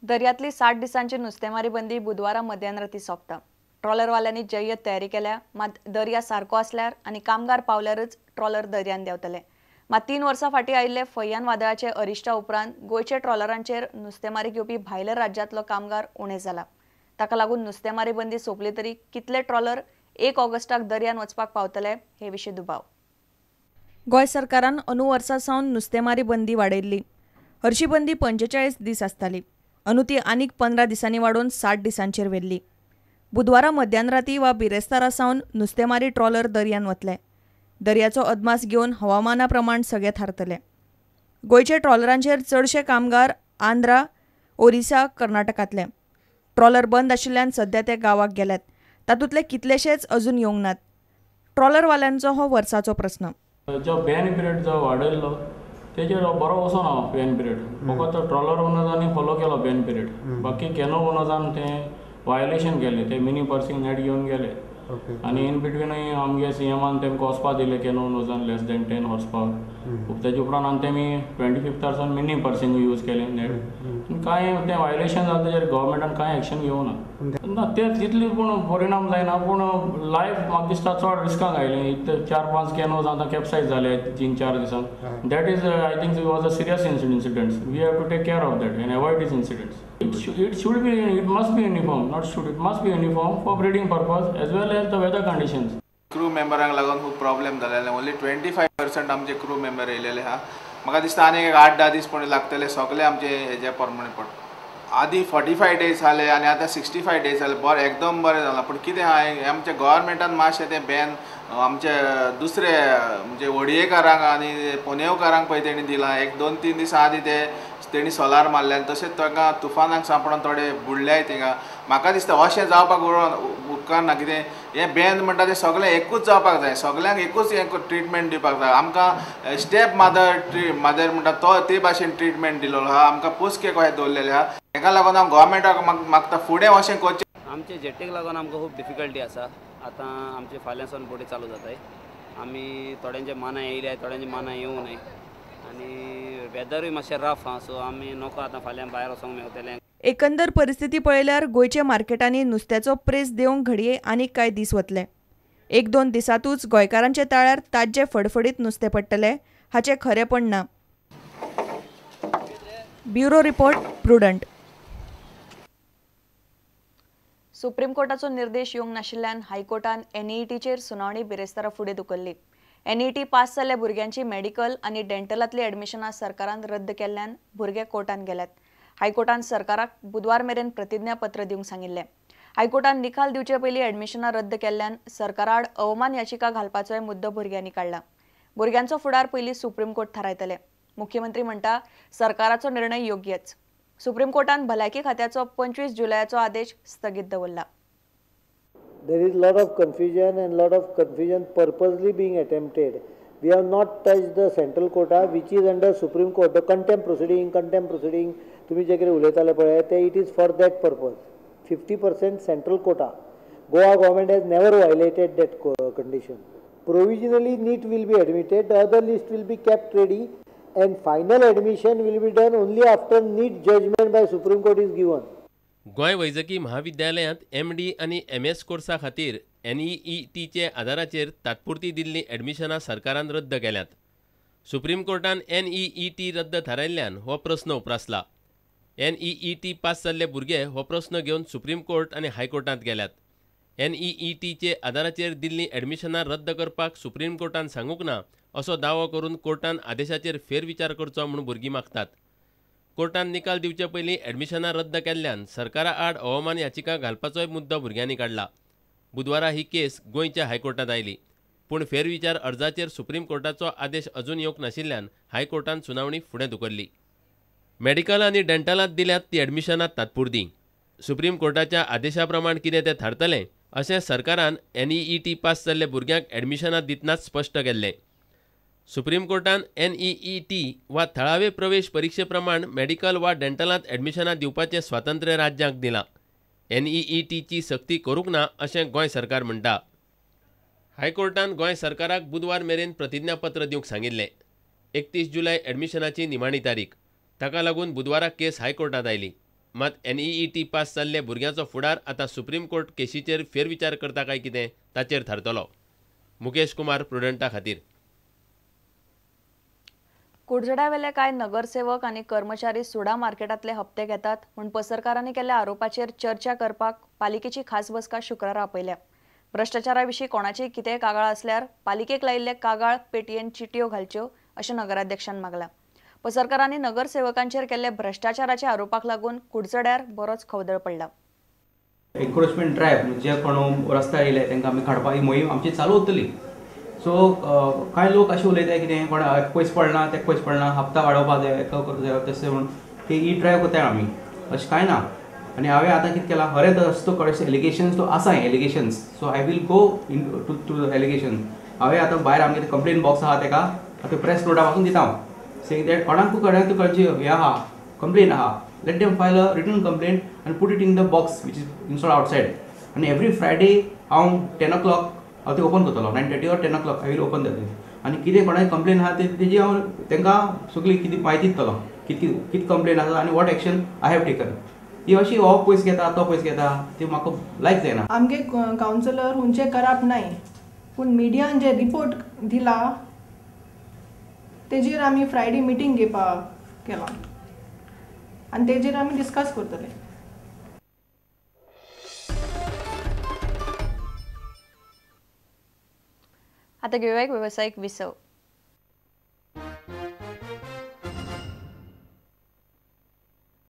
दर्यांतली 60 दिसांची नुस्तेमारी बंदी बुधवारा मध्यानराती सोंपता. ट्रॉलरवाल्यांनी जय्यत तयारी केल्या, मात दर्या सारको आसल्यार आनी कामगार पावल्यारच ट्रॉलर दर्यांत देंवतले. मात 3 वर्सां फाटीं आयिल्ले फैयान वादळाचे अरिश्टा उपरांत गोंयचे ट्रॉलरांचेर नुस्तेमारी घेवपी भायल्या राज्यांतलो कामगार उणे जाला. ताका लागून नुस्तेमारी बंदी सोंपली तरी कितले ट्रॉलर 1 ऑगस्टाक दर्यांत वचपाक पावतले हे विशीं दुबाव. गोंय सरकारान अंदू वर्सा सावन नुस्तेमारी बंदी वाडयल्ली. हरशी बंदी 45 दीस आसताली, अंदू ती आनीक 15 दिसांनी वाडोवन 60 दिसांचेर व्हेल्ली. बुधवारा मध्यानराती वा बिरेस्तारा सावन नुस्तेमारी ट्रॉलर दर्यांत वतले. दर्याचो अदमास घेवन हवामाना प्रमाण सगळे थारतले. गोंयच्या ट्रॉलरांचेर चडशे कामगार आंध्रा, ओरिसा, कर्नाटकांतले. ट्रॉलर बंद आशिल्ल्यान सध्या ते गांवाक गेल्यात. तातूंतले कितलेशेच अजून येवंक नात. ट्रॉलरवाल्यांचो हो वर्साचो प्रस्न. जो बॅन पिरियड जो वाडयल्लो तेजेर बरो वचोना बॅन पिरियड, फकत ट्रॉलर ओनर्सांनी फॉलो केलो बॅन पिरियड, बाकी कॅनो ओनर्सान तें वायलेशन केलें, ते मिनी पर्सिंग नेट घेवन गेले. आनी इन बिटवीनूय आमगे सीएमान तेमकां वचपा दिलें कॅनो ओनर्सान लेस देन 10 हॉर्स पावर. तेजे उपरांत आनी तेमी 25 सावन मिनी पर्सिंग यूज केलें नेट. कांय तें वायलेशन जालें तेजेर गव्हर्मेंटान कांय एक्शन घेवना ना, ते तितली पूण परिणाम जायना. पूण लायफ म्हाका दिसता चड रिस्काक आयलें. इतले 4-5 कॅनोज आतां कॅप्सायज जाले 3-4 दिसान. That is I think was a serious incidents. We have to take care of that and avoid these incidents. It should be, it must be uniform, not should, it must be uniform for breeding purpose as well as the weather conditions. Crew मेंबरांक लागून खूब problem जालेले. Only 25% आमचे crew member येयलेले आहा. म्हाका दिसता आनी एक 8-10 दीस पण लागतले सगळे आमचे हेजे प्रमाणे पडटा. आदी 45 डेज जाले आनी आतां 65 डेज जाले. बरें, एकदम बरें जालां. पूण कितें आहा, आमच्या गव्हर्मेंटान मातशें तें बॅन आमचे दुसरे म्हणजे व्हडयेकारांक आनी पुनेवकारांक पळय तेणी दिलां. 1-2-3 दिसां आदी ते तेणी सोलार मारले आनी तशेंच तांकां तुफानाक सांपडून थोडे बुडल्याय थिंगा. म्हाका दिसता अशें जावपाक उपकारना. कितें हें बॅन म्हणटा तें सगळें एकूच जावपाक जाय, सगळ्यांक एकूच हें ट्रिटमेंट दिवपाक जाय. आमकां स्टेप मादर म्हणटा तो ते भाशेन ट्रिटमेंट दिलेलो आहा, आमकां पोसके कशें दवरलेले आहा. हेका लागून हांव गव्हर्मेंटाक मागता फुडें अशें करचें. आमचे जेटीक लागून आमकां खूब डिफिकल्टी आसा. आतां आमचे फाल्यां सावन बोटी चालू जाताय. आमी थोड्यांचे मानाय येयल्या, थोड्यांचे मानाय येवंक नाय आनी वेदरूय मातशें रफ आहा, सो आमी नको आतां फाल्यां भायर वचोंक मेवतलें. एकंदर परिस्थिती पळयल्यार गोंयच्या मार्केटांनी नुस्त्याचो प्रेस देवंक घडये आनीक कांय दीस वतले. 1-2 दिसांतूच गोंयकारांच्या ताळ्यार ताज्जे फडफडीत नुस्तें पडटलें हाचें खरेंपण ना. Bureau report, Prudent. Supreme कोर्टाचो निर्देश येवंक नाशिल्ल्यान हायकोर्टान एनईईटीचेर सुनावणी बिरेस्तारा फुडें धुकल्ली. एनईईटी पास जाल्ल्या भुरग्यांची मेडिकल आनी डेंटलांतली एडमिशनां सरकारान रद्द केल्ल्यान भुरगे कोर्टान गेल्यात. हायकोर्टान सरकाराक बुधवार मेरेन प्रतिज्ञापत्र दिवंक सांगिल्लें. हायकोर्टान निकाल दिवचे पयलीं एडमिशनां रद्द केल्ल्यान सरकाराआड अवमान याचिका घालपाचोय मुद्दो भुरग्यांनी काडला. भुरग्यांचो फुडार पयलीं सुप्रीम कोर्ट थारायतले. मुख्यमंत्री म्हणटा सरकाराचो निर्णय योग्यच. सुप्रीम कोर्टान भलायकी खात्याचो 25 जुलयाचो आदेश स्थगीत दवरला. There is lot of confusion and lot of confusion purposely being attempted. We have not touched the central quota which is under Supreme Court. The contempt proceeding, तुम्ही जे कितें उलयताले पळय ते it is for that purpose. 50% central quota. Goa government has never violated that condition. Provisionally NEET will be admitted, the other list will be kept ready and final admission will be done only after NEET judgment by Supreme Court is given. Goa वैजकी महाविद्यालयांत MD आनी MS कोर्सा खातीर एनईईटीचे आदाराचेर तात्पुरती दिल्लीं एडमिशनां सरकारान रद्द केल्यांत. सुप्रीम कोर्टान एनईईटी रद्द थारायल्ल्यान हो प्रस्न उप्रासला. एनईईटी पास जाल्ले भुरगे हो प्रस्न घेवन सुप्रीम कोर्ट आनी हायकोर्टांत गेल्यात. एनईईटीचे आदाराचेर दिल्लीं एडमिशनां रद्द करपाक सुप्रीम कोर्टान सांगूंक ना असो दावो करून कोर्टान आदेशाचेर फेरविचार करचो म्हूण भुरगीं मागतात. कोर्टान निकाल दिवचे पयलीं एडमिशनां रद्द केल्ल्यान सरकारा आड अवमान याचिका घालपाचोय मुद्दो भुरग्यांनी काडला. बुधवारा ही केस गोंयच्या हायकोर्टांत आयली, पूण फेरविचार अर्जाचेर सुप्रीम कोर्टाचो आदेश अजून येवंक नाशिल्ल्यान हायकोर्टान सुनावणी फुडें धुकल्ली. मेडिकल आनी डेंटलांत दिल्यात ती एडमिशनां तात्पुरती. सुप्रीम कोर्टाच्या आदेशा प्रमाण कितें तें थारतलें अशें सरकारान एनईईटी पास जाल्ल्या भुरग्यांक एडमिशनां दितनाच स्पश्ट केल्लें. सुप्रीम कोर्टान एनईईटी वा थळावे प्रवेश परिक्षे प्रमाण मेडिकल वा डेंटलांत एडमिशनां दिवपाचें स्वातंत्र्य राज्यांक दिलां. एनईईटीची सक्ती करूंक ना अशें गोंय सरकार म्हणटा. हायकोर्टान गोंय सरकाराक बुधवार मेरेन प्रतिज्ञापत्र दिवंक सांगिल्लें. 31 जुलय एडमिशनाची निमाणी तारीख. ताका लागून बुधवारा केस हायकोर्टांत आयली. मात एनईईटी पास जाल्ले भुरग्यांचो फुडार आतां सुप्रीम कोर्ट केशीचेर फेरविचार करता काय कितें ताचेर थारतलो. मुकेश कुमार, प्रुडंटा खातीर. कुडचड्यावेले कांय नगरसेवक आनी कर्मचारी सुडा मार्केटांतले हप्ते घेतात म्हूण पसरकारांनी केल्ल्या आरोपाचेर चर्चा करपाक पालिकेची खास बसका शुक्रारा आपयल्या. भ्रश्टाचारा विशीं कोणाचीय कितेंय कागाळ आसल्यार पालिकेक लायिल्ले कागाळ पेटयेन चिटयो घालच्यो अशें नगराध्यक्षान मागलां. पसरकारांनी नगरसेवकांचेर केल्ले भ्रश्टाचाराच्या आरोपाक लागून कुडचड्यार बरोच खवदळ पडला. एन्क्रोचमेंट ड्रायव्ह जे कोण रस्त्यार येयले तांकां आमी काडपाक ही मोहीम आमची चालू उरतली. सो कांय लोक अशें उलयता कितें कोण पयस पडना तेका पयस पडना, हप्ता वाडोवपाक जाय, हेका करूंक जाय तशें म्हणून ते ही ड्रायव्ह करताय आमी, अशें कांय ना. आनी हांवें आतां कितें केलां, खरें तर तो एलिगेशन्स तो आसा allegations, so I will go in to the allegation. हांवें आतां भायर आमगे कंप्लेन बॉक्स आहा तेका आतां प्रेस नोटा पासून दिता हांव, सेईंग that कोणाकूय कोणाक खंयची हें आहा कंप्लेन आहा, let them file a written complaint and put it in the box which is installed outside. आनी एवरी फ्रायडे हांव 10 o'clock हांव तें ओपन करतलो, 9:30 or 10 o'clock I will open that. आनी कितें कोणाक कंप्लेन आहा तेजी हांव तांकां सगळी कितें म्हायती दितलो, कितें कितें कंप्लेन आसा आनी what action I have taken. ही अशी हो पयस घेता तो पयस घेता ती म्हाका लायक जायना. आमगे कावन्सिलर हुंचे करप नाय, पूण मिडियान जे रिपोर्ट दिला तेजेर आमी फ्रायडे मिटींग घेवपाक केला आनी तेजेर आमी डिस्कस करतले. आता घेऊया एक व्यावसायिक विसव.